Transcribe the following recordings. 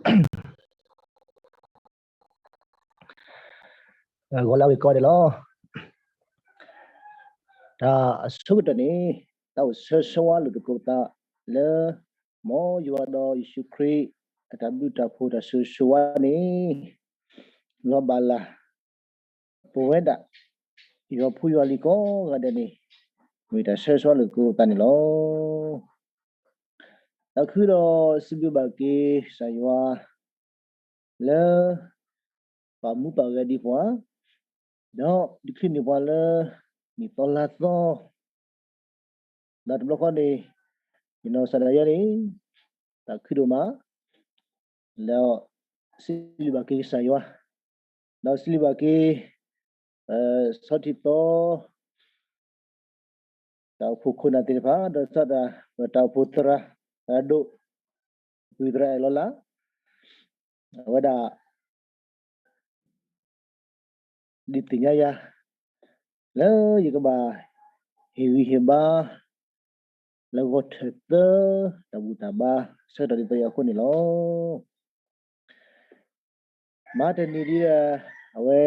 ဂီၤလၢအဂ့ၤကိးဂၤဒဲးလီၤ. တၢ်အဆိကတၢၢ်န့ၣ် တၢ်အိၣ်ဆၢဆၢဝါလိာ်သကိးပသးလၢ မ်ယွၤဒီးယ့ၣ်ၡူးခရံာ် အတၢ်ဘျုးတၢ်ဖှိၣ်တၢ်ဆိၣ်ဂ့ၤဆိၣ်ဝါန့ၣ် လီၤဘၣ်လၢ် ပဝဲဒၣ် ယွၤဖိယွၤလံၤကိးဂၤဒဲးန့ၣ် မ့ၢ်တၢ်ဆၢဆၢဝါလိာ်သကိးပသးန့ၣ်လီၤ. တၢ်ခုဒီးစံးဘျုးဘၣ်က့ၤကစၢ်ယွၤ လၢ ပာ်မူပာ်ဂဲၤဒံးပှၤ, ဒီးဒုးချုးန့ၢ်ပှၤလၢ နံၣ်သီလါသီ ဒီးတဘျီဃီန့ၣ် ယနီၢ်ကစၢ်ဒၣ်ယဲန့ၣ် တၢ်ခုဒိၣ်မး ဒီးစံးဘျုးဘၣ်က့ၤကစၢ်ယွၤ, ဒီးစံးဘျုးဘၣ်က့ၤ ဆီထံၣ်သီ တၢ်အိၣ်ဖှိၣ်ခိၣ်နၢ်သ့ၣ်တဖၣ် ဒီးစးဒၣ် ပတၢ်အိၣ်ဖှိၣ်သရၣ် သရၣ်ဒိၣ် ပှၤသရၣ်အဲၣ်လီၤလး အဝဲဒၣ် ဒုးသ့ၣ်ညါယၤ လၢယကဘၣ်ဟ့ၣ်ဂံၢ်ဟ့ၣ်ဘါ လၢဂီၤထၢၣ်သၢ တၢ်ဘူၣ်တၢ်ဘါ ဆၢကတီၢ်ဒ်သိးအံၤအဃိန့ၣ်လီၤ. မဟါတနံၤဒ်ဒီး အဝဲ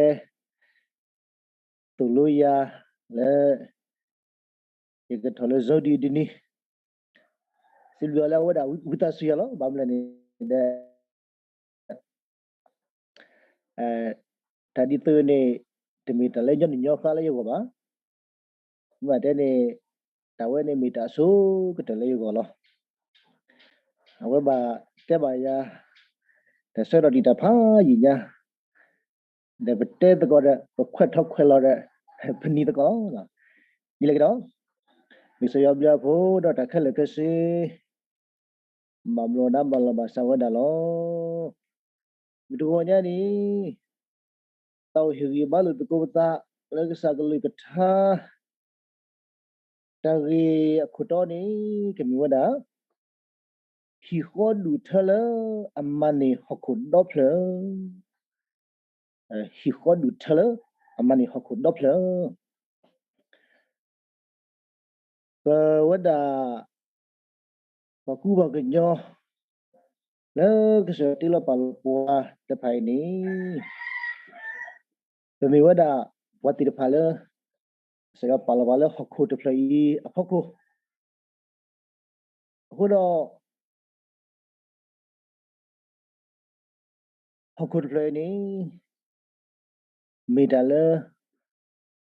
သိၣ်လိယၤလၢ ယကထီၣ်လၢ Zoom ဒ်အံၤဒ်န့ၣ် စံးဘျုးအီၤလၢအဝဲဒၣ်ဝံသးစူၤယၤလီၤ. ဘၣ်မနုၤလဲၣ်န့ၣ်ဒီး တၢ်ဒ်သိးန့ၣ် တမ့ၢ်တၢ်လၢညီနုၢ်ညီဃါလၢယဂီၢ်ဘၣ်. မ့ၢ်တဲန့ၣ် တၢ်ဝဲန့ၣ်မ့ၢ်တၢ်အဆိကတၢၢ်လၢယဂီၢ်လီၤ. အဝဲဘၣ်တဲဘၣ်ယၤ တၢ်ဆၢကတီၢ်ဒံးတၢ်ဖးယံာ်ညါ ဒီးပတဲသကိးဒီး ပခွဲးထီၣ်ခွဲးလီၤဒီး ပနံၤသကိးလီၤ. ဒ်လဲၣ်ကဒီး မ့ၢ်ကစၢ်ယွၤဘျုးအဖှိၣ်ဒီးတၢ်ခဲလၢာ်ခဲဆ့ ဘၣ်ဘျီးနါဘၣ်လီၤဘၣ်စးဝဲဒၣ်လီၤ. မုၢ်တဂီၤညါန့ၣ် တၢ်အိၣ်ဟ့ၣ်ဂံၢ်ဘါလိာ်သကိးပသး လၢကစၢ်ကလုၢ်ကထါ တၢ်ဂ့ၢ်အခိၣ်တီန့ၣ် ကမ့ၢ်ဝဲဒၣ် ဟံၣ်ဃီဒူၣ်ထၢလၢအမၤန့ၢ်ဟီၣ်ခိၣ်ဒီဖျၢၣ်, ဟံၣ်ဃီဒူၣ်ထၢလၢ အမၤန့ၢ်ဟီၣ်ခိၣ်ဒီဖျၢၣ် ပဝဲဒၣ် ပှၤကူပှၤကညီ လၢကစၢ်ယွၤတ့လီၤပာ်လီၤပှၤတဖၣ်အံၤန့ၣ် ပမ့ၢ်ဝဲဒၣ် ပှၤသ့ၣ်တဖၣ်လၢ ကစၢ်ယွၤပာ်လီၤပှၤလၢဟီၣ်ခိၣ်တဖျၢၣ်အံၤအဖီခိၣ် အဃိဒီး ဟီၣ်ခိၣ်တဖျၢၣ်အံၤန့ၣ် မ့ၢ်တၢ်လၢ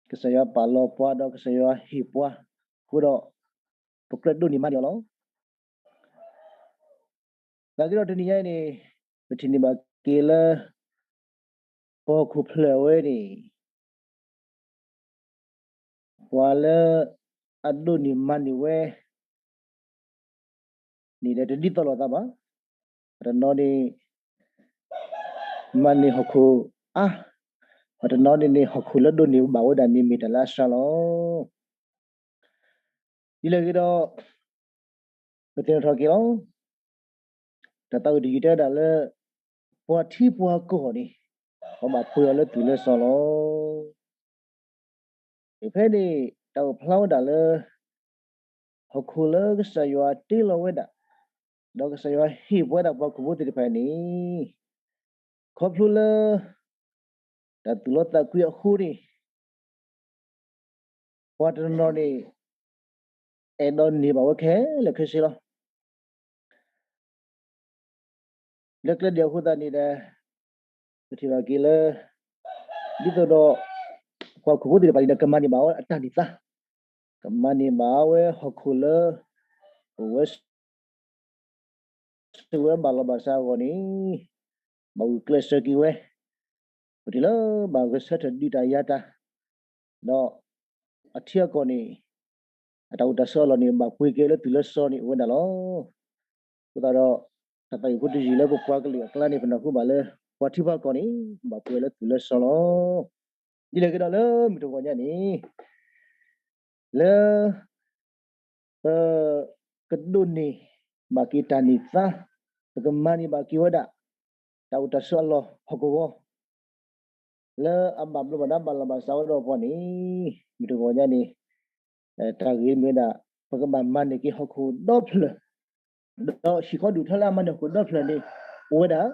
ကစၢ်ယွၤပာ်လီၤပှၤဒီးကစၢ်ယွၤဟ့ၣ်ပှၤအဃိဒီး ပကြၢးဒိးန့ၢ်မၤန့ၢ်အီၤလီၤ. သနာ်က့ဒီးတနံၤညါအံၤန့ၣ် ပထံၣ်န့ၢ်ဘၣ်က့ၤလၢ ပဟီၣ်ခိၣ်ဖျၢၣ်ဝဲန့ၣ် ပှၤလၢအဒိးန့ၢ်မၤန့ၢ်ဝဲ န့ၣ်ဒီးတဒ်သိးလိာ်သးဘၣ်. ပှၤတနီၤန့ၣ် မၤန့ၢ်ဟီၣ်ခိၣ်အါ, ပှၤတနီၤန့ၣ်န့ၣ် ဟီၣ်ခိၣ်လၢဒိးန့ၢ်ဘၣ်ဝဲဒၣ်န့ၣ်မ့ၢ်တၢ်လၢအစှၤလီၤ. ဒ်လဲၣ်ဂ့ၤဒီး ပသ့ၣ်နီၣ်ထီၣ်က့ၤလီၤ. တၢ်သးဝံၣ်တယုၢ်တဲဝဲဒၣ်လၢ ပှၤထံပှၤကီၢ်န့ၣ် ပှၤဘၣ်ပှ့ၤအီၤလၢသွံၣ်လၢစီလီၤ. ဖဲန့ၣ် တၢ်အိၣ်ဖျါဝဲဒၣ်လၢ ဟီၣ်ခိၣ်လၢကစၢ်ယွၤတ့လီၤဝဲဒၣ်, ဒီးကစၢ်ယွၤဟ့ၣ်ပှၤဒၣ်ပှၤဟီၣ်ခိၣ်ဖိသ့ၣ်တဖၣ်န့ၣ် ခီဖျိလၢ တၢ်သူၣ်လီသးကွံအဃိန့ၣ် ပှၤတနီၤနီၤန့ၣ် အဲၣ်ဒိးန့ၢ်ဘၣ်ဝဲခဲလၢာ်ခဲဆ့လီၤ. လၢကျဲဒ်အဃိသတးန့ၣ်ဒီး ပထံၣ်ဘၣ်က့ၤလၢ ဒ်သိးဒီး ပှၤဟီၣ်ခိၣ်ဖိသ့ၣ်တဖၣ်န့ၣ်ဒီး ကမၤန့ၢ်ဘၣ်ဝဲအတၢ်န့ၢ်သါ, ကမၤန့ၢ်ဘၣ်ဝဲဟီၣ်ခိၣ်လၢ အိၣ်ဝဲ ဆိၣ်ဝဲဘၣ်လီၤဘၣ်စးအဂီၢ်န့ၣ် ဘၣ်ဂုာ်ကျဲးစၢးက့ၤဝဲ, ပထံၣ်လၢဘၣ်ဂဲၤဆၢထၢၣ်ဒုးတၢ်ယၤတၢ်, ဒီးအထံအကီၢ်န့ၣ် အတၢ်အိၣ်တၢ်ဆိးအလီၢ်န့ၣ် ဘၣ်ပှ့ၤက့ၤလၢသွံၣ်လၢစီန့ၣ်အိၣ်ဝဲဒၣ်လီၤ. အဃိသတးဒီး တၢ်သးဝံၣ်ဖိတယုၢ်လၢပပှၤကလုာ်အကျါန့ၣ် ပနၢ်ဟူဘၣ်လၢ ပှၤထံပှၤကီၢ်န့ၣ် ဘၣ်ပှ့ၤလၢသွံၣ်လၢစီလီၤ. ဒ်လဲၣ်ဂ့ၤဒီးလၢမုၢ်တဂီၤညါန့ၣ် လၢ ပကဒိးန့ၢ်ဘၣ်က့ၤတၢ်န့ၢ်သါ, ပကမၤန့ၢ်ဘၣ်က့ၤဝဲဒၣ် တၢ်အိၣ်တၢ်ဆိးအလီၢ်ဟီၣ်ကဝီၤ လၢအဘၣ်ဘျီးဘၣ်ဒါဘၣ်လီၤဘၣ်စးဝဲဒီးပှၤန့ၣ် မုၢ်တဂီၤညါန့ၣ် တၢ်ဂ့ၢ်မ့ၢ်ဝဲဒၣ် ပကဘၣ်မၤန့ၢ်က့ၤဟီၣ်ခိၣ်ဒီဖျၢၣ်, ဒီးဟံၣ်ဃီဒူၣ်ထၢလၢအမၤန့ၢ်ဟီၣ်ခိၣ်ဒီဖျၢၣ်န့ၣ် အိၣ်ဝဲဒၣ်,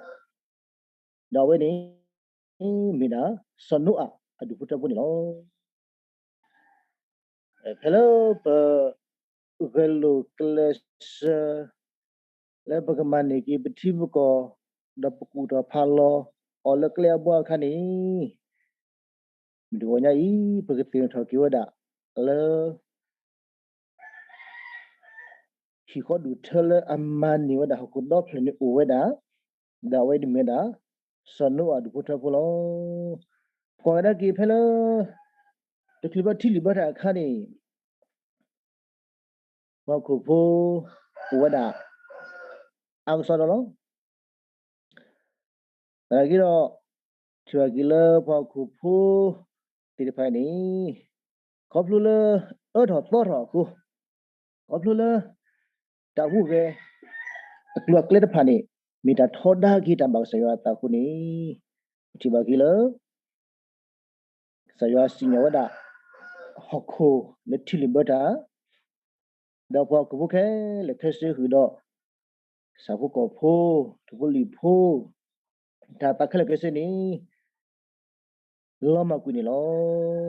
ဒီးအဝဲန့ၣ် မ့ၢ်ဒၣ် စီၤနိအၤအဒူၣ်ဖိထၢဖိန့ၣ်လီၤ. ဖဲလၢပ ဂဲၤလိာ်ကျဲးစၢး လၢပကမၤန့ၢ်က့ၤပထံပကီၢ် ဒီးပကူၣ်ထီၣ်ဖးလီၤအီၤလၢကျဲအဘီအခါန့ၣ်, မုၢ်တဂီၤညါအံၤ ပကသ့ၣ်နီၣ်ထီၣ်က့ၤဝဲဒၣ်လၢ ဟံၣ်ဃီဒူၣ်ထၢလၢအမၤန့ၢ်ဝဲဒၣ်ဟီၣ်ခိၣ်ဒီဖျၢၣ်န့ၣ်အိၣ်ဝဲဒၣ်, ဒီးအဝဲဒၣ်မ့ၢ်ဝဲဒၣ် စီၤနိအၤဒူၣ်ဖိထၢဖိလီၤ. ကွၢ်ကဒါက့ၤဖဲလၢ တချုးဘၣ်ထံလုၢ်ဘၢတၢ်အခါန့ၣ် ပှၤဟီၣ်ခိၣ်ဖိ အိၣ်ဝဲဒၣ် အါကစီဒီလီၤ. သနာ်က့ဒီး ထံၣ်ဘၣ်က့ၤလၢပှၤဟီၣ်ခိၣ်ဖိသ့ၣ်တဖၣ်အံၤန့ၣ် ခီဖျိလၢ အၢထီၣ်သီထီၣ်အဃိ, ခီဖျိလၢ တၢ်ဟူးဂဲၤ အကျိၤအကျဲတဖၣ်န့ၣ် မ့ၢ်တၢ်ထီဒါက့ၤတၢ်ဘၣ်ကစၢ်ယွၤအသးအဃိန့ၣ်, ပထံၣ်ဘၣ်က့ၤလၢ ကစၢ်ယွၤစံၣ်ညီၣ်ဝဲဒၣ် ဟီၣ်ခိၣ်လၢထံလုၢ်ဘၢတၢ်, ဒီးပှၤဟီၣ်ခိၣ်ဖိခဲလၢာ်ခဲဆ့ဃုာ်ဒီး ဆၣ်ဖိကီၢ်ဖိ, ထိၣ်ဖိလံၣ်ဖိ, တၢ်သးခဲလၢာ်ခဲဆ့န့ၣ် လီၤမၢ်ကွံာ်န့ၣ်လီၤ.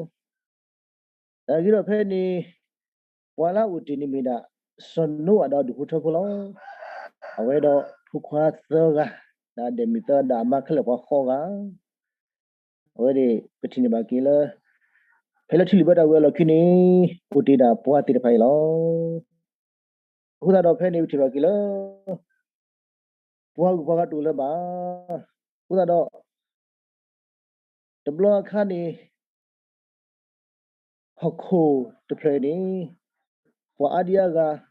သနာ်က့ဒီးဖဲန့ၣ် ပှၤလၢအအိၣ်တ့ၢ်န့ၣ်မ့ၢ်ဒၣ် စီၤနိအၤဒီးအဒူၣ်ဖိထၢဖိလီၤ. အဝဲဒီးဖိခွါသၢဂၤ, ဒီးအဒဲးမုၣ်သၢဂၤ, ဒီးအမါခဲလၢာ်ပှၤဃိးဂၤ, အဝဲန့ၣ် ပထံၣ်န့ၢ်ဘၣ်က့ၤလၢ ဖဲလၢထံလုၢ်ဘၢတၢ်ဝံၤအလီၢ်ခံန့ၣ် အိၣ်တ့ၢ်ဒၣ်ပှၤသ့ၣ်တဖၣ်အံၤလီၤ. အဃိသတးဒီးဖဲန့ၣ်ပထံၣ်ဘၣ်က့ၤလၢ ပှၤဂုၤပှၤဂၤတအိၣ်လၢၤဘၣ်. အဃိသတးဒီး တဘျီအခါန့ၣ် ဟီၣ်ခိၣ်တဖျၢၣ်အံၤန့ၣ် ပှၤအါဒံအါဂၤ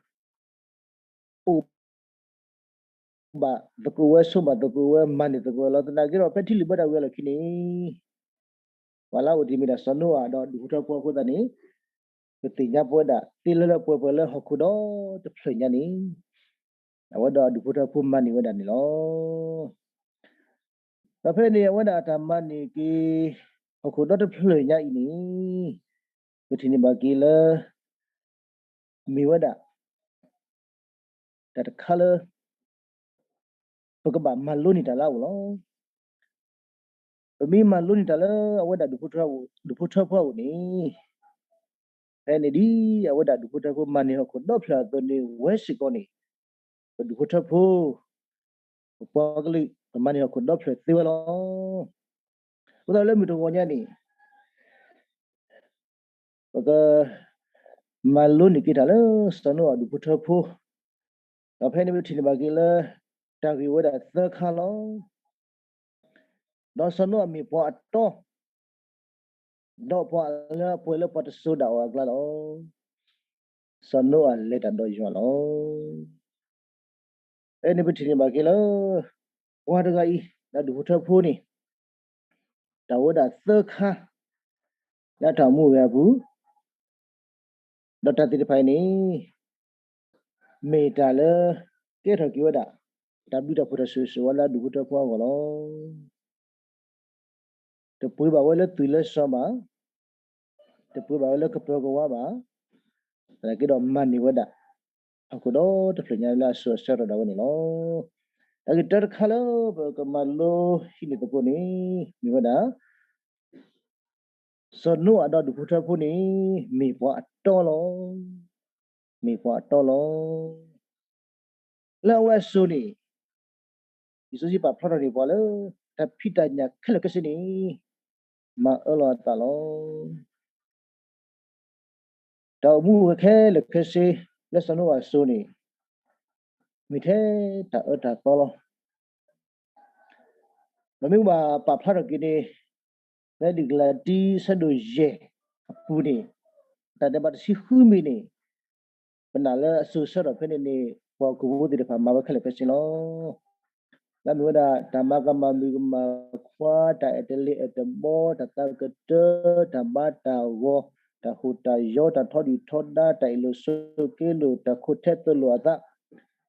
အိၣ်ဘၣ်သကိးဝဲ, ဆိးဘၣ်သကိးဝဲ, မၤန့ၢ်သကိးဝဲလီၤ. သနာ်က့ဒီး ဖဲထံလုၢ်ဘၢတၢ်ဝံၤအလီၢ်ခံန့ၣ် ပှၤလၢအအိၣ်တ့ၢ်မ့ၢ်ဒၣ်စီၤနိအၤဒီးဒူၣ်ဖိထၢဖိအဃိသတးန့ၣ် ပသ့ၣ်ညါပဝဲဒၣ်သ့လၢလၢပှဲၤပှဲၤလၢဟီၣ်ခိၣ်ဒီတဖျၢၣ်ညါန့ၣ် အဝဲဒီးအဒူၣ်ဖိထၢဖိမၤန့ၢ်ဝဲဒၣ်န့ၣ်လီၤ. ဒီးဖဲန့ၣ် အဝဲဒၣ်အတၢ်မၤန့ၢ်က့ၤ ဟီၣ်ခိၣ်ဒီတဖျၢၣ်ညါအံၤန့ၣ် ပထံၣ်န့ၢ်ဘၣ်က့ၤလၢ မ့ၢ်ဝဲဒၣ် တၢ်တခါလၢ ပကဘၣ်မၤလိန့ၢ်တၢ်လၢအအိၣ်လီၤ. ပမ့ၢ်မၤလိန့ၢ်တၢ်လၢအဝဲဒၣ်ဒူၣ်ဖိထၢဖိအအိၣ်န့ၣ် ဖဲန့ၣ်ဒ်အဝဲဒၣ်ဒူၣ်ဖိထၢဖိမၤန့ၢ်ဟီၣ်ခိၣ်ဒီဖျၢၣ်အသိးန့ၣ် ဝဲစ့ၢ်ကီးန့ၣ် ပဒူၣ်ဖိထၢဖိ ပပှၤကလုာ် ပမၤန့ၢ်ဟီၣ်ခိၣ်ဒီဖျၢၣ်သ့ဝဲလီၤ. အဃိသတးလၢမုၢ်တဂီၤညါန့ၣ် ပက မၤလိန့ၢ်က့ၤတၢ်လၢစီၤနိအၤဒူၣ်ဖိထၢဖိ, ဒီးဖဲန့ၣ်ပထံၣ်န့ၢ်ဘၣ်က့ၤလၢ တၢ်ဂ့ၢ်ဝဲဒၣ်သၢခါလီၤ. ဒီးစီၤနိအၤမ့ၢ်ပှၤအတီ, ဒီးပှၤလၢအပှဲၤလၢပှၤတစိၤဒၣ်အီၤအကျါလီၤ. စီၤနိအၤလဲၤတၢ်ဒီးယွၤလီၤ. ဖဲန့ၣ်ပထံၣ်န့ၢ်ဘၣ်က့ၤလၢ ပှၤတဂၤအံၤ လၢဒူၣ်ဖိထၢဖိန့ၣ် တၢ်အိၣ်ဝဲဒၣ်သၢခါ လၢတၢ်အိၣ်မူဝဲအပူၤ, ဒီးတၢ်သ့ၣ်တဖၣ်အံၤန့ၣ် မ့ၢ်တၢ်လၢ ကဲထီၣ်က့ၤဝဲဒၣ် တၢ်ဘျုးတၢ်ဖှိၣ်တၢ်ဆိၣ်ဂ့ၤဆိၣ်ဝါလၢအဒူၣ်ဖိထၢဖိအဂီၢ်လီၤ. တပှ့ၤဘၣ်ဝဲလၢသွံၣ်လၢစီၤဘၣ်, တပှ့ၤဘၣ်ဝဲလၢကပၢၤကဝါဘၣ်, သနာ်က့ဒီးမၤန့ၢ်ဝဲဒၣ် ဟီၣ်ခိၣ်ဒီတဖျၢၣ်ညါလၢအစိၤအဆၢထီၣ်ဒၣ်ဝဲန့ၣ်လီၤ. တၢ်ဂ့ၢ်တၢတခါလၢပကမၤလိဟံးန့ၢ်သကိးန့ၣ် မ့ၢ်ဝဲဒၣ် စီၤနိအၤဒီးဒူၣ်ဖိထၢဖိန့ၣ် မ့ၢ်ပှၤအတီလီၤ. မ့ၢ်ပှၤအတီလီၤ. လၢအဝဲအစိၤန့ၣ် လံာ်စီဆှံပာ်ဖျါထီၣ်န့ၢ်ပှၤလၢ တၢ်ဖံးတၢ်ညၣ်ခဲလၢာ်ခဲဆ့န့ၣ် မၤအၢလီၤအသးလီၤ. တၢ်အိၣ်မူဝဲခဲလၢာ်ခဲဆ့ လၢစီၤနိအၤအစိၤန့ၣ် မ့ၢ်ထဲတၢ်အၢတၢ်သီလီၤ. ပမ့ၢ်ဘၣ်ပာ်ဖျါထီၣ်က့ၤန့ၣ် ဖဲလံာ်ကလၤတံ အဆၢဒိၣ်ယဲၢ်အပူၤန့ၣ် တၢ်ဒဲးဘးတဆံဃုမံၤန့ၣ် ပနာ်လၢအစိၤဆၢထီၣ်ဖဲန့ၣ်န့ၣ် ပှၤဟီၣ်ခိၣ်ဖိသ့ၣ်တဖၣ်မၤဝဲခဲလၢာ်ခဲဆ့လီၤ. လၢအမ့ၢ်ဝဲဒၣ် တၢ်မၤကမၣ်မုၣ်ကမၣ်ခွါ, တၢ်အဲၣ်တလ့ၤအဲၣ်တဘီ, တၢ်သးကတၢၢ်, တၢ်ဘါတၢ်ဂီၤ, တၢ်ဟူးတၢ်ယီၤ, တၢ်ထီဒုၣ်ထီဒါ, တၢ်အ့ၣ်လိာ်ဆိးက့လိာ်, တၢ်ခိးထဲသိးလိာ်အသး,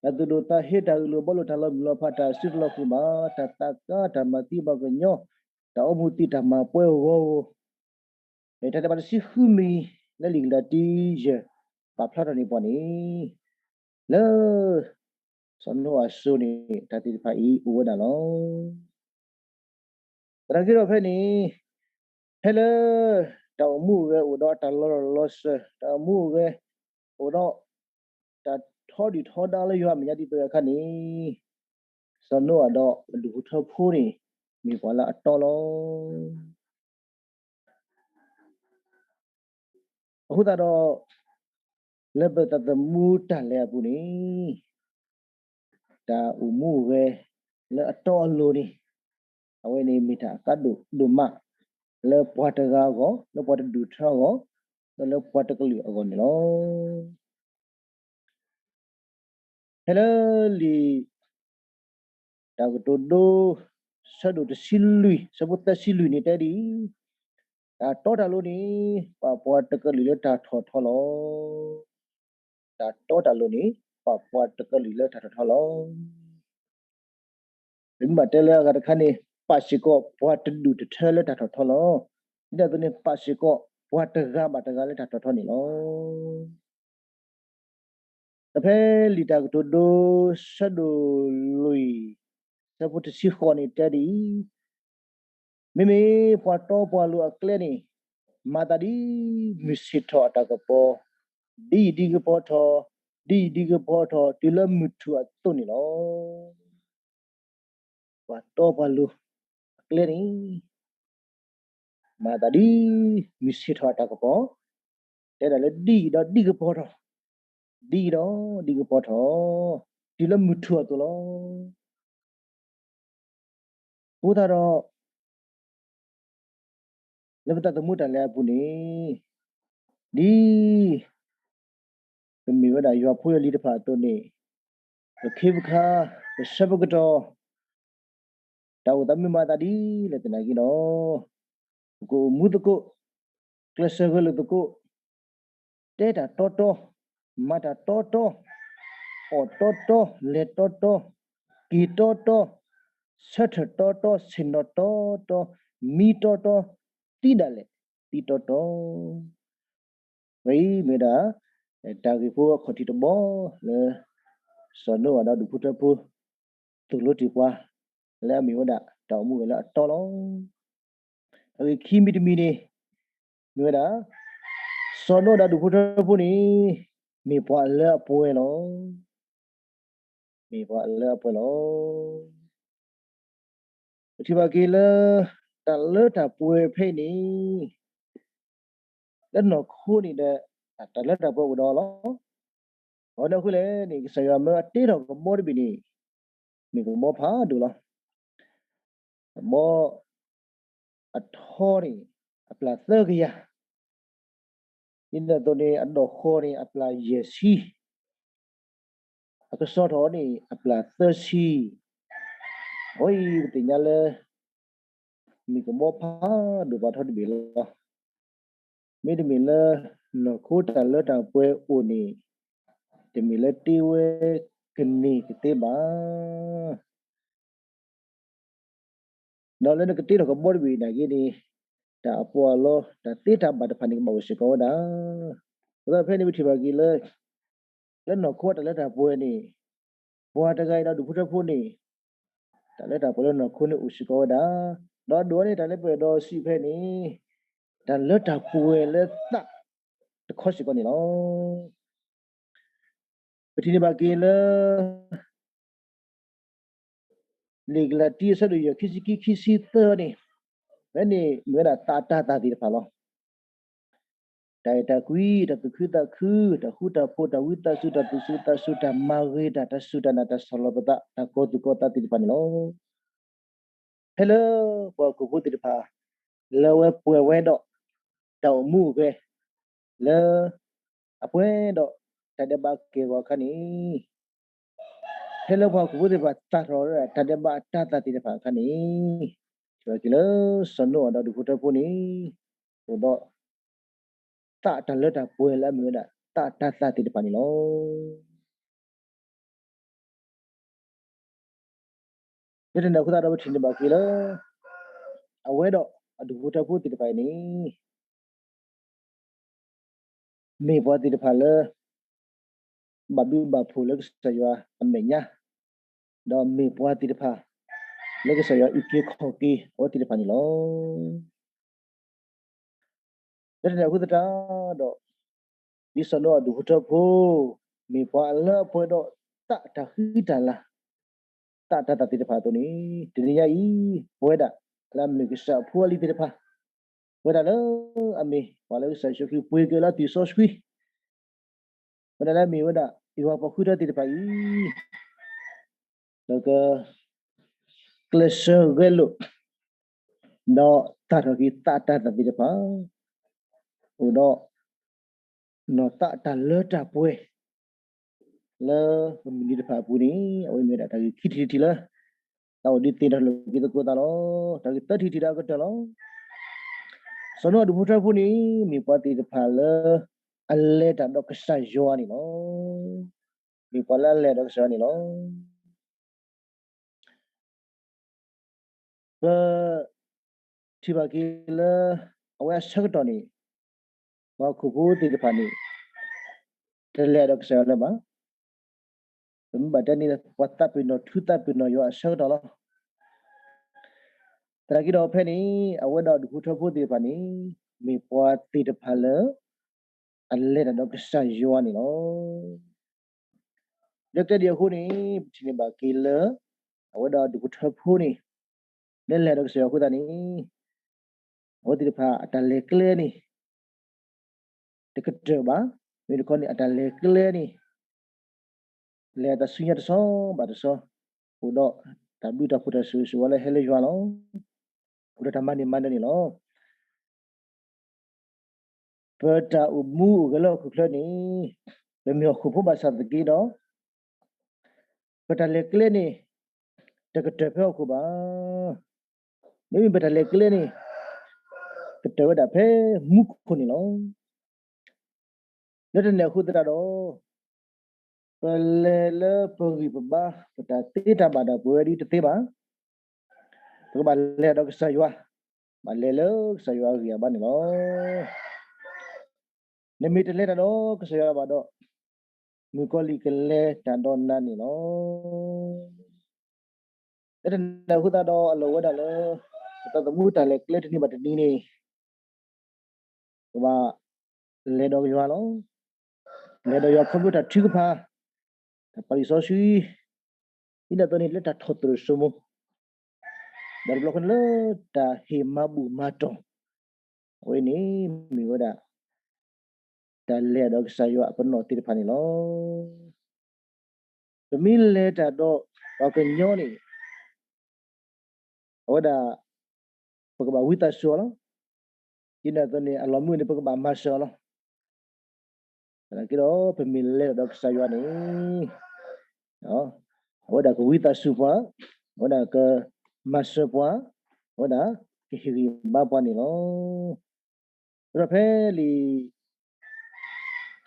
တၢ်သူၣ်ဒိၣ်သးဟ့, တၢ်အုၣ်လီၤဘီလိာ်, တၢ်လီၤမုၢ်လီၤဖး, တၢ်စုတလီၤဃုာ်မး, တၢ်သးကါ, တၢ်မၤသံမၤကညီၤ, တၢ်အိၣ်မူသံ, တၢ်မၤပှဲၤဂီၤဂီၤ, မ့ၢ်တၢ်ဒဲးဘးတဆံဃုမံၤ လၢလံာ်ကလၤတံယဲၢ် ပာ်ဖျါထီၣ်န့ၢ်ပှၤန့ၣ် လၢ စီၤနိအၤစိၤန့ၣ် တၢ်သ့ၣ်တဖၣ်အံၤအိၣ်ဝဲဒၣ်လီၤ. သနာ်က့ဒီးဖဲန့ၣ် ဖဲလၢ တၢ်အိၣ်မူအိၣ်ဂဲၤအိၣ်ဒီးတၢ်လီၤလီၤလီၤစၢၤ, တၢ်အိၣ်မူအိၣ်ဂဲၤ အိၣ်ဒီး တၢ်ထီဒုၣ်ထီဒါလၢယွၤအမဲာ်ညါဒ်သိးအခါန့ၣ်, စီၤနိအၤဒီးအဒူၣ်ဖိထၢဖိန့ၣ် မ့ၢ်ပှၤလၢအတီလီၤ. အဃိသတးဒီး လၢပသးသမူတၢ်လဲၤအပူၤန့ၣ် တၢ်အိၣ်မူအိၣ်ဂဲၤလၢအတီအလိၤန့ၣ် အဝဲန့ၣ်မ့ၢ်တၢ်အကါဒိၣ်ဒိၣ်မး လၢပှၤတဂၤအဂီၢ်, လၢပှၤတဒူၣ်ထၢအဂီၢ်, ဒီးလၢပှၤတကလုာ်အဂီၢ်န့ၣ်လီၤ. ဖဲလၢလံာ်တၢ်ကတိၤဒိ ဆၢဒိၣ်တဆံလွံၢ် ဆၢဖိသၢဆံလွံၢ်န့ၣ်တဲဒ်အံၤ, တၢ်တီတၢ်လိၤန့ၣ် ပာ်ပှၤတကလုာ်လၢတၢ်ထီၣ်ထီလီၤ. တၢ်တီတၢ်လိၤန့ၣ် ပာ်ပှၤတကလုာ်လၢတၢ်ထီၣ်ထီလီၤ. ပမ့ၢ်ဘၣ်တဲလၢအဂၤတခါန့ၣ် ပာ်စ့ၢ်ကီးပှၤတဒူၣ်တထၢလၢတၢ်ထီၣ်ထီလီၤ. ဒ်န့ၣ်အသိးန့ၣ် ပာ်စ့ၢ်ကီးပှၤတဂၤဘၣ်တဂၤလၢတၢ်ထီၣ်ထီန့ၣ်လီၤ. ဒီးဖဲလံာ်တၢ်ကတိၤဒိ ဆၢဒိၣ်လွံၢ် ဆၢဖိတဆံဃိးန့ၣ်တဲဒ်အံၤ, မ့မ့ၢ်ပှၤတီပှၤလိၤအကျဲန့ၣ် မၤသးဒ်မုၢ်ဆ့ၣ်ထီၣ်အတၢ်ကပီၤ, ဒ်ယံာ်ဒ်ကပီၤထီၣ်, ဒ်ယံာ်ဒ်ကပီၤထီၣ် တုၤလၢမုၢ်ထူၣ်အသိးန့ၣ်လီၤ. ပှၤတီပှၤလိၤအကျဲန့ၣ် မၤသးဒ်မုၢ်ဆ့ၣ်ထီၣ်အတၢ်ကပီၤ, တဲဒၣ်လၢဒ်ယံာ်ဒီးဒ်ကပီၤထီၣ်, ဒ်ယံာ်ဒီးဒ်ကပီၤထီၣ်, တုၤလၢမုၢ်ထူၣ်အသိးလီၤ. အဃိသတးဒီး လၢပသးသမူတၢ်လဲၤအပူၤန့ၣ် ဒ် ပမ့ၢ်ဝဲဒၣ်ယွၤဖိယွၤလံၤတဖၣ်အသိးန့ၣ် ပခ့ပခါ ပဆၢပကတီၢ် တၢ်အိၣ်သးမ့ၢ်မၤသးဒ်လဲၣ်သနာ်က့ဒီး ပကအိၣ်မူသကိး, ကျဲးစၢးဂဲၤလိာ်သကိး, တဲတၢ်တီတီ, မၤတၢ်တီတီ, အီၣ်တီတီ, လဲၤတီတီ, က့ၤတီတီ, ဆၢထၢၣ်တီတီ, ဆ့ၣ်နီၤတီတီ, မံတီတီ, သံဒၣ်လဲာ်သံတီတီ. ဝဲအံၤမ့ၢ်ဒၣ် တၢ်ဂ့ၢ်ဖိအခီၣ်ထံးတဘီလၢ စီၤနိအၤဒီးဒူၣ်ဖိထၢဖိ သိၣ်လိတ့ၢ်ပှၤ လၢအမ့ၢ်ဝဲဒၣ်တၢ်အိၣ်မူအိၣ်ဂဲၤလၢအတီလီၤ. အဂ့ၢ်ခံမံၤတမံၤန့ၣ် မ့ၢ်ဝဲဒၣ် စီၤနိအၤဒီးဒူၣ်ဖိထၢဖိန့ၣ် မ့ၢ်ပှၤအလၢအပှဲၤလီၤ. မ့ၢ်ပှၤအလၢအပှဲၤလီၤ. ပထံၣ်ဘၣ်က့ၤလၢ တၢ်လၢတၢ်ပှဲၤဖဲအံၤန့ၣ် လၢနီၢ်ခိန့ၣ်ဒီး တၢ်လၢတၢ်ပှဲၤအိၣ်ဒီးလီၤ. အဝဲဒၣ်အဃိလဲၣ်န့ၣ် ကစၢ်ယွၤမၢအတ့ထီၣ်ကဘီတဘ့ၣ်န့ၣ် မ့ၢ်ကဘီဖးဒိၣ်လီၤ. ကဘီအထီန့ၣ် အပျၢ်သၢကယၤ, ဒ်န့ၣ်အသိးန့ၣ် အဒီၣ်ဃီန့ၣ် အပျၢ်ယဲၢ်ဆံ, အကစီထီၣ်န့ၣ် အပျၢ်သၢဆံ. အဝဲအံၤပသ့ၣ်ညါလၢ မ့ၢ်ကဘီဖးဒိၣ်ပှၤထီတဘ့ၣ်လီၤ. မ့တမ့ၢ်လၢ နီၢ်ခိတၢ်လၢတၢ်ပှဲၤအိၣ်န့ၣ် တမ့ၢ်လၢတ့ဝဲကန့ၢ်ကသ့ဘၣ်. ဒီးလၢနကတ့ထီၣ်ကဘီတဘ့ၣ်နာ်က့န့ၣ် တၢ်အပီးအလီ တၢ်သ့တၢ်ဘၣ်တဖၣ်န့ၣ် ကဘၣ်အိၣ်စ့ၢ်ကီးဝဲဒၣ်. အဃိသတးဖဲန့ၣ် ပထံၣ်ဘၣ်က့ၤလၢ လၢနီၢ်ခိတၢ်လၢတၢ်ပှဲၤန့ၣ် ပှၤတဂၤအံၤဒီးဒူၣ်ဖိထၢဖိန့ၣ် တၢ်လၢတၢ်ပှဲၤလၢနီၢ်ခိန့ၣ်အိၣ်စ့ၢ်ကီးဝဲဒၣ်. ဒီးဒိၣ်န့ၢ်တၢ်လၢပအဲၣ်ဒိးစံးဖဲန့ၣ် တၢ်လၢတၢ်ပှဲၤလၢသးတခီစ့ၢ်ကီးန့ၣ်လီၤ. ပထံၣ်န့ၢ်ဘၣ်က့ၤလၢ လံာ်ကလၤတံ အဆၢဒိၣ်ယဲၢ် ခံဆံခံ ခံဆံသၢန့ၣ်, ဖဲန့ၣ်မ့ၢ်ဝဲဒၣ်သးအတၤသၣ်သ့ၣ်တဖၣ်လီၤ. တၢ်အဲၣ်တၢ်ကွံ, တၢ်သူၣ်ခုသးခု, တၢ်ဃူတၢ်ဖိး, တၢ်ဝံသးစူၤ, တၢ်သူၣ်စူၤသးစူၤ, တၢ်မၤဂ့ၤတၢ်, တၢ်စူၢ်တၢ်နာ်, တၢ်ဆီၣ်လီၤပသး, တၢ်ကီၤသူၣ်ကီၤသးသ့ၣ်တဖၣ်န့ၣ်လီၤ. ဖဲလၢပှၤဟီၣ်ခိၣ်ဖိသ့ၣ်တဖၣ် လၢအဝဲပှဲၤဝဲဒီး တၢ်အိၣ်မူအိၣ်ဂဲၤ လၢအပှဲၤဒီးတၢ်ဒဲးဘးကဲၢ်ဂီၤအခါန့ၣ်, ဖဲလၢပှၤဟီၣ်ခိၣ်ဖိသ့ၣ်တဖၣ်သၣ်ထီၣ်ဝဲဒၣ်တၢ်ဒဲးဘးအတၤသၣ်သ့ၣ်တဖၣ်အခါန့ၣ်, ထံၣ်ဘၣ်က့ၤလၢစီၤနိအၤဒီးဒူၣ်ဖိထၢဖိန့ၣ် အိၣ်ဒီး သးတၢ်လၢတၢ်ပှဲၤလၢအမ့ၢ်ဝဲဒၣ် သးတၤသၣ်သ့ၣ်တဖၣ်န့ၣ်လီၤ. လၢတၢ်န့ၣ်အဃိသတးဒီးပထံၣ်န့ၢ်ဘၣ်က့ၤလၢ အဝဲဒီးအဒူၣ်ဖိထၢဖိသ့ၣ်တဖၣ်အံၤန့ၣ် မ့ၢ်ပှၤသ့ၣ်တဖၣ်လၢ ဘၣ်ဘျုးဘၣ်ဖှိၣ်လၢကစၢ်ယွၤအမဲာ်ညါ ဒီးမ့ၢ်ပှၤသ့ၣ်တဖၣ် လၢကစၢ်ယွၤအုၣ်က့ၤခီၣ်က့ၤအဝဲသ့ၣ်တဖၣ်န့ၣ်လီၤ. လၢတၢ်န့ၣ်အဃိသတးဒီး ဒ်စီၤနိအၤဒူၣ်ဖိထၢဖိ မ့ၢ်ပှၤအလၢအပှဲၤဒီးသးတၢ်ဃံတၢ်လၤ သးတၢ်သၣ်သ့ၣ်တဖၣ်အသိးန့ၣ် တနံၤညါအံၤ ပဝဲဒၣ်လၢအမ့ၢ်ကစၢ်အဖိအလံၤသ့ၣ်တဖၣ်, ပဝဲဒၣ်လၢအမ့ၢ်ပှၤလၢကစၢ်ယ့ၣ်ၡူးခရံာ်ပှ့ၤက့ၤလၢအသွံၣ်စီဆှံ, ပဝဲဒၣ်လၢအမ့ၢ်ဝဲဒၣ်ယွၤပှၤဃုထၢသ့ၣ်တဖၣ်အံၤ ဒီးက ကျဲးစၢးဂဲၤလိာ် ဒီးသၣ်ထီၣ်က့ၤသးတၢ်သၣ်သ့ၣ်တဖၣ် အိၣ်ဒီး နီၢ်သးတၢ်လၢတၢ်ပှဲၤ လၢပမုၢ်နံၤတဖၣ်အပူၤန့ၣ် အဝဲမ့ၢ်ဝဲဒၣ်တၢ်ဂ့ၢ်ခံထံၣ်တထံၣ်လၢ သးအိၣ်ဒုးသ့ၣ်နီၣ်လိာ်က့ၤသကိးသးလီၤ. တၢ်ဂ့ၢ်သၢထံၣ်တထံၣ်ဒီးအကတၢၢ်လီၤ. စီၤနိအၤဒူၣ်ဖိထၢဖိန့ၣ် မ့ၢ်ပှၤသ့ၣ်တဖၣ်လၢ အလဲၤတၢ်ဒီးကစၢ်ယွၤန့ၣ်လီၤ. မ့ၢ်ပှၤလၢအလဲၤဒီးကစၢ်ယွၤန့ၣ်လီၤ. ပ ထံၣ်ဘၣ်က့ၤလၢ အဝဲအဆၢကတီၢ်န့ၣ် ပှၤဟီၣ်ခိၣ်ဖိသ့ၣ်တဖၣ်န့ၣ် တလဲၤဒီးကစၢ်ယွၤလၢၤဘၣ်. ပမ့ၢ်ဘၣ်တဲန့ၣ် ပှၤသးပ့ၤနီၣ်ထူသးပ့ၤနီၣ်ယွၤအဆၢကတီၢ်လီၤ. သနာ်က့ဒီးဖဲန့ၣ် အဝဲဒၣ်ဒူၣ်ဖိထၢဖိသ့ၣ်တဖၣ်န့ၣ် မ့ၢ်ပှၤသ့ၣ်တဖၣ်လၢ အလဲၤတၢ်ဒီးကစၢ်ယွၤန့ၣ်လီၤ. လၢကျဲဒ်အဃိန့ၣ် ပထံၣ်န့ၢ်ဘၣ်က့ၤလၢ အဝဲဒၣ်ဒူၣ်ဖိထၢဖိန့ၣ် လဲၤလဲၤဒီးကစၢ်ယွၤအဃိသတးန့ၣ် အဝဲသ့ၣ်တဖၣ်အတၢ်လဲၤကျဲန့ၣ် တကတၢၢ်ဘၣ်. မ့ၢ်တခီန့ၣ် အတၢ်လဲၤကျဲန့ၣ် လဲၤအသးဆူညါတဆီဘၣ်တဆီ, အိၣ်ဒီးတၢ်ဘျုးတၢ်ဖှိၣ်တၢ်ဆိၣ်ဂ့ၤဆိၣ်ဝါလၢဟဲလၢယွၤလီၤ. အိၣ်ဒီးတၢ်မၤန့ၢ်မၤနၢၤန့ၣ်လီၤ. ပတၢ်အိၣ်မူအိၣ်ဂဲၤလၢဟီၣ်ခိၣ်ချၢန့ၣ် ပမ့ၢ်ဟီၣ်ခိၣ်ဖိဘၣ်ဆၣ်သနာ်က့ဒီး ပတၢ်လဲၤကျဲန့ၣ် တကတၢၢ်ဖဲဟီၣ်ခိၣ်ဘၣ်. မ့မ့ၢ်ပတၢ်လဲၤကျဲန့ၣ် ကတၢၢ်ဝဲဒၣ်ဖဲမူခိၣ်န့ၣ်လီၤ. လၢတၢ်န့ၣ်အဃိသတးဒီး ပလဲၤလၢပဂံၢ်ပဘါ ပတၢ်သ့တၢ်ဘၣ်ဒီးပဝဲဒၣ်တသ့ဘၣ်. ပကဘၣ်လဲၤဒီးကစၢ်ယွၤ, ဘၣ်လဲၤလၢကစၢ်ယွၤအဂံၢ်အဘါန့ၣ်လီၤ. နမ့ၢ်တလဲၤတၢ်ဒီးကစၢ်ယွၤဘၣ်ဒီး မုၣ်ကီၤလံၢ်ကလဲၤတၢ်ဒီးနၤန့ၣ်လီၤ. လၢတၢ်န့ၣ်အဃိသတးဒီးအလီၢ်ဝဲဒၣ်လၢ ပတၢ်သမူတၢ်လဲၤကျဲတနံၤဘၣ်တနံၤန့ၣ် ပဘၣ်လဲၤဒီးယွၤလီၤ. လဲၤဒီးယွၤခီဖျိတၢ်ထုကဖၣ်, တၢ်ပာ်လံာ်စီဆှံ, ဒ်န့ၣ်အသိးန့ၣ်လၢတၢ်ထီၣ်သရၣ်စိမိၤ, ဒီးတဘျီဃီန့ၣ်လၢတၢ်ဟ့ၣ်မၤဘူၣ်မၤတီၢ်, အဝဲန့ၣ်မ့ၢ်ဝဲဒၣ် တၢ်လဲၤဒီးကစၢ်ယွၤအပနီၣ်သ့ၣ်တဖၣ်န့ၣ်လီၤ. ပမ့ၢ်လဲၤတၢ်ဒီးပှၤကညီန့ၣ် အဝဲဒၣ် ပကဘၣ်ဝံသးစူၤအီၤလီၤ. ဒ်န့ၣ်အသိးန့ၣ် အလီၢ်မုၢ်န့ၣ် ပကဘၣ်မၤစၢၤအီၤလီၤ. သနာ်က့ဒီး ပမ့ၢ်လဲၤတၢ်ဒီးကစၢ်ယွၤန့ၣ် အဝဲဒၣ်ကဝံသးစူၤပှၤ, အဝဲဒၣ်ကမၤစၢၤပှၤ, အဝဲဒၣ်ကဟ့ၣ်ဂံၢ်ဘါပှၤန့ၣ်လီၤ. ဒီးဖဲလံာ်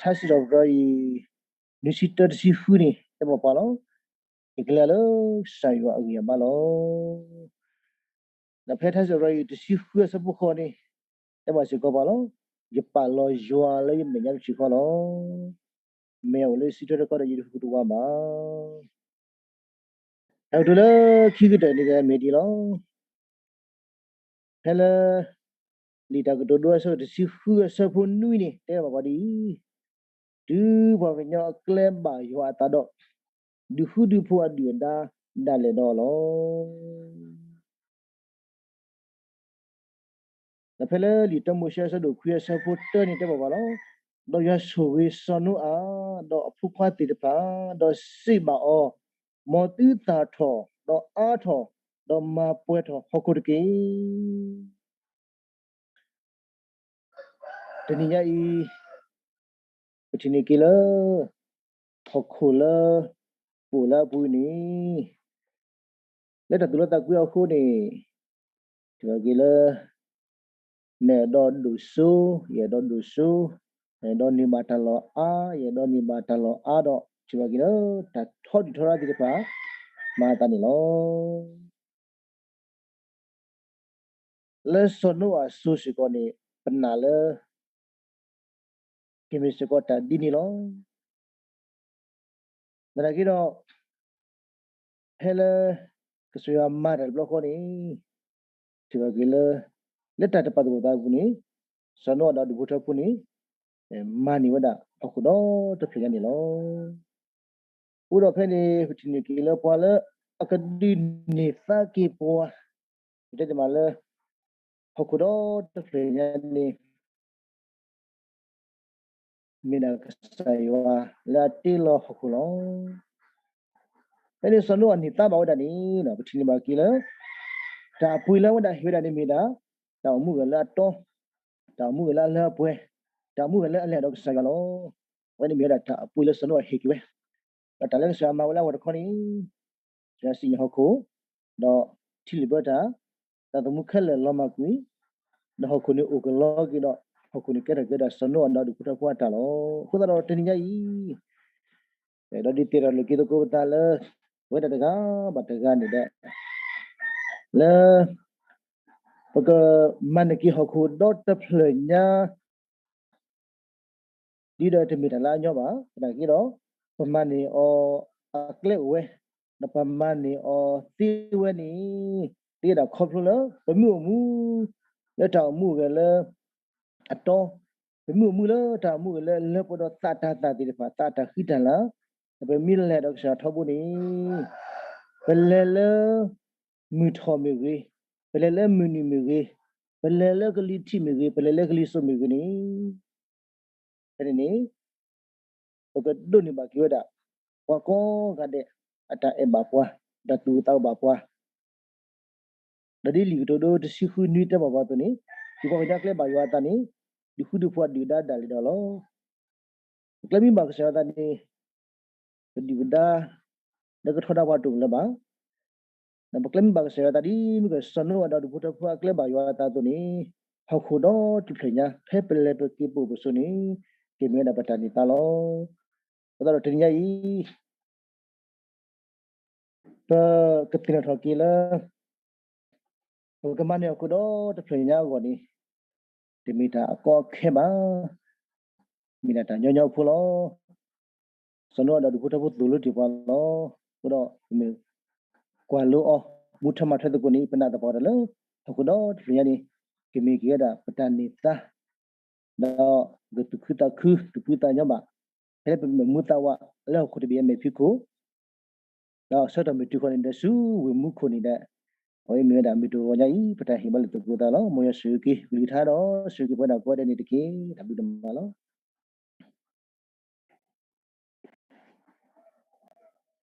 ထါစံးထီၣ်ပတြၢၤအံၤ နွံဆံတၢတဆံဃုန့ၣ် တဲဘၣ်ပှၤလီၤ. ယကလဲၤလၢကစၢ်ယွၤအဂံၢ်အဘါလီၤ. ဒီးဖဲထါစံးထီၣ်ပတြၢၤအံၤ တဆံဃုအဆၢဖိဃိးန့ၣ် တဲဘၣ်စ့ၢ်ကီးပှၤလီၤ. ယပာ်လီၤယွၤလၢယမဲာ်ညါတဆံဃီလီၤ. မ့ၢ်အအိၣ်လၢစံးထီၣ်တခီဒီးယတဟူးတဝးဘၣ်. တၢ်ကတိၤလၢခံကတၢၢ်န့ၣ်မ့ၢ်ဒ်လီၤ. ဖဲလၢ လံာ်တၢ်ကတိၤဒိအဆၢတဆံဃုအဆၢဖိနွံန့ၣ် တဲဘၣ်ပှၤဒ်အံၤ, တုၤပှၤကညီအကျဲဘၣ်ယွၤအသးဒီး, ဒုးဃုဒုးဖိအဒုၣ်အဒါဒၣ်လဲာ်ဒီးအီၤလီၤ. ဒီးဖဲလၢလံာ်တၢမိၤၡ့အဆၢဒိၣ်ခွံအဆၢဖိတၢန့ၣ်တဲဘၣ်ပှၤလီၤ. ဒီးယွၤဆိၣ်ဂ့ၤစီၤနိအၤ ဒီးအဖိခွါသ့ၣ်တဖၣ်, ဒီးစံးဘၣ်အီၤ, မ်သုသၣ်ထီၣ်, ဒီးအါထီၣ်, ဒီးမၤပှဲၤထီၣ်ဟီၣ်ခိၣ်တက့ၢ်. တနံၤညါအံၤ ပထံၣ်န့ၢ်က့ၤလၢ ဟီၣ်ခိၣ်လၢ ပအိၣ်လၢအပူၤန့ၣ် လၢတၢ်သူၣ်လီသးကွံအဃိန့ၣ် ထံၣ်ဘၣ်က့ၤလၢ နအဲၣ်ဒိးဒိၣ်စိ, ယအဲၣ်ဒိးဒိၣ်စိ, နအဲၣ်ဒိးန့ၢ်ဘၣ်တၢ်လီၢ်အါ, ယအဲၣ်ဒိးန့ၢ်ဘၣ်တၢ်လီၢ်အါဒီး ထံၣ်ဘၣ်က့ၤလၢ တၢ်ထီဒုၣ်ထီဒါသ့ၣ်တဖၣ် မၤအသးန့ၣ်လီၤ. လၢစီၤနိအၤအစိၤစ့ၢ်ကီးန့ၣ် ပနာ်လၢ ကမ့ၢ်စ့ၢ်ကီးတၢ်ဒ်န့ၣ်လီၤ. သနာ်က့ဒီး ဖဲလၢ ကစၢ်ယွၤမၤတၢ်တဘျီဃီန့ၣ် ထံၣ်ဘၣ်က့ၤလၢ လၢတၢ်တပာ်သူၣ်ပာ်သးအပူၤန့ၣ် စီၤနိအၤဒီးအဒူၣ်ဖိထၢဖိန့ၣ် မၤန့ၢ်ဝဲဒၣ်ဟီၣ်ခိၣ်ဒီတဖျၢၣ်ညါန့ၣ်လီၤ. အဃိဒီးဖဲန့ၣ် ပထံၣ်န့ၢ်က့ၤလၢပှၤလၢအကဒုးန့ၢ်သါက့ၤပှၤ ပတဲတမံၤလၢ ဟီၣ်ခိၣ်ဒီတဖျၢၣ်ညါန့ၣ် မ့ၢ်ဒၣ်ကစၢ်ယွၤလၢအတ့လီၤဟီၣ်ခိၣ်လီၤ. ဖဲန့ၣ်စီၤနိအၤန့ၢ်သါဘၣ်ဝဲဒၣ်န့ၣ် ပထံၣ်န့ၢ်ဘၣ်က့ၤလၢ တၢ်အပှ့ၤလၢအဝဲဒၣ်ဟ့ၣ်ဝဲဒၣ်န့ၣ်မ့ၢ်ဒၣ် တၢ်အိၣ်မူဂၤလၢအတီ, တၢ်အိၣ်မူဂၤလၢအလၢအပှဲၤ, တၢ်အိၣ်မူဂၤလၢအလဲၤဒီးကစၢ်ယွၤလီၤ. အဝဲန့ၣ်မ့ၢ်ဝဲဒၣ်တၢ်အပှ့ၤလၢစီၤနိအၤဟ့ၣ်က့ၤဝဲ, ဒီးတၢ်လၢကစၢ်ယွၤမၤဝဲလၢအဂီၢ်တခီန့ၣ် ကစၢ်ယွၤစံၣ်ညီၣ်ဟီၣ်ခိၣ်, ဒီးထံလုၢ်ဘၢတၢ်, တၢ်သမူခဲလၢာ်လီၤမၢ်ကွံာ်, ဒီးဟီၣ်ခိၣ်န့ၣ်အိၣ်ကလီက့ၤဒီး ဟီၣ်ခိၣ်န့ၣ်ကဲထီၣ်က့ၤဝဲဒၣ်စီၤနိအၤဒီးအဒူၣ်ဖိထၢဖိအတၢ်လီၤ. အဃိသတးဒီးတနံၤညါအံၤ ဒီးဒုးတဲထီၣ်လိာ်က့ၤသကိးပသးလၢ ပဝဲဒၣ်တဂၤဘၣ်တဂၤန့ၣ်ဒီး လၢ ပကမၤန့ၢ်က့ၤဟီၣ်ခိၣ်ဒီတဖျၢၣ်ညါ ဒ်ဒီးတမ့ၢ်တၢ်လၢအညီဘၣ်. သနာ်က့ဒီး ပမၤန့ၢ်အီၤအကျဲအိၣ်ဝဲ, ဒီးပမၤန့ၢ်အီၤသ့ဝဲန့ၣ် သ့ဒၣ်ခီဖျိလၢ ပမ့ၢ်အိၣ်မူ လၢတၢ်အိၣ်မူဂ့ၤလၢ အတီ, ပမ့ၢ်အိၣ်မူလၢတၢ်အိၣ်မူဂ့ၤလၢလၢပှဲၤဒီးသးတၢ်သးသ့ၣ်တဖၣ် သးတၢ်ဃံတၢ်လၤ, ဒီးပမ့ၢ်လဲၤဒီးကစၢ်ယွၤထီဘိန့ၣ် ပလဲၤလၢ မုၢ်ထီၣ်မ့ၢ်ဂ့ၤ, ပလဲၤလၢမုၢ်နုာ်မ့ၢ်ဂ့ၤ, ပလဲၤလၢကလံၤထံးမ့ၢ်ဂ့ၤ, ပလဲၤလၢကလံၤစိးမ့ၢ်ဂ့ၤန့ၣ် ဖဲန့ၣ်န့ၣ် ပကဒိးန့ၢ်ဘၣ်က့ၤဝဲဒၣ် ပှၤကိးဂၤဒဲး အတၢ်အဲၣ်ဘၣ်ပှၤ, တၢ်သူၣ်အိၣ်သးအိၣ်ဘၣ်ပှၤ, ဒီးဒ်လံာ်ကတိၤဒိတဆံဃုနွံတဲဘၣ်ပှၤအသိးန့ၣ်, ဒုးပှၤကညီကျဲဘၣ်ယွၤအသးန့ၣ် ဒုးဃူဒုးဖိးဒုၣ်ဒါဒၣ်လဲာ်ဒီးလီၤ. ပကျဲမ့ၢ်ဘၣ်ကစၢ်ယွၤအသးန့ၣ် ပဒုၣ်ပဒါ လၢကထီဒါပှၤတအိၣ်လၢၤဘၣ်. ဒီးပကျဲမ့ၢ်ဘၣ်ကစၢ်ယွၤအသးဒ်မ့ၢ်ကစီၤနိအၤဒီးဒူၣ်ဖိထၢဖိအကျဲဘၣ်ယွၤအသးအသိးန့ၣ်, ဟီၣ်ခိၣ်ဒီတဖျၢၣ်ညါ ဖဲပလဲၤပက့ၤပအိၣ်ပဆိးန့ၣ် ကမ့ၢ်ဝဲဒၣ်ပတၢ်န့ၢ်သါလီၤ. အဃိသတးဒီးတနံၤညါအံၤ ပကသ့ၣ်နီၣ်ထီၣ်က့ၤလၢ ပကမၤန့ၢ်ဟီၣ်ခိၣ်ဒီတဖျၢၣ်ညါအဂီၢ်န့ၣ် တမ့ၢ်တၢ်အကီအခဲဘၣ်. မ့ၢ်ဒၣ်တၢ်ညီညီဖိလီၤ. စီၤနိအၤဒီးဒူၣ်ဖိထၢဖိသိၣ်လိတ့ၢ်ပှၤလီၤ. အဃိဒီးပမ့ၢ်ကွၢ်လိအီၤ မူထီၣ်မၤထွဲသကိးန့ၣ် ပနာ်သပှၢ်တၢၢ်လၢ ဟီၣ်ခိၣ်ဒီတဖျၢၣ်ညါန့ၣ် ကမ့ၢ်က့ၤဝဲဒၣ်ပတၢ်န့ၢ်သါ ဒီးကသူၣ်ခုသးခု သူၣ်ဖှံသးညီဘၣ်, ဖဲလၢပမ့ၢ်မူသးဝးလၢဟီၣ်ခိၣ်တဘ့ၣ်အမဲာ်ဖံးခိၣ်, ဒီးဆၢကတီၢ်မ့ၢ်တုၤဃီၤန့ၣ်ဒီးဆူဝ့ၢ်မူခိၣ်န့ၣ်ဒီး, အဝဲမ့ၢ်ဝဲဒၣ်မုၢ်တဂီၤညါအံၤ ပတၢ်ဟ့ၣ်ဘၣ်လၢသကိးသးလီၤ. မ်ယွၤဆိၣ်ဂ့ၤက့ၤ ကလုၢ်ကထါဒီး ဆိၣ်ဂ့ၤက့ၤပဝဲဒၣ်ကိးဂၤဒဲးန့ၣ်တက့ၢ်. တၢ်ဘျုးဒိၣ်မးလီၤ.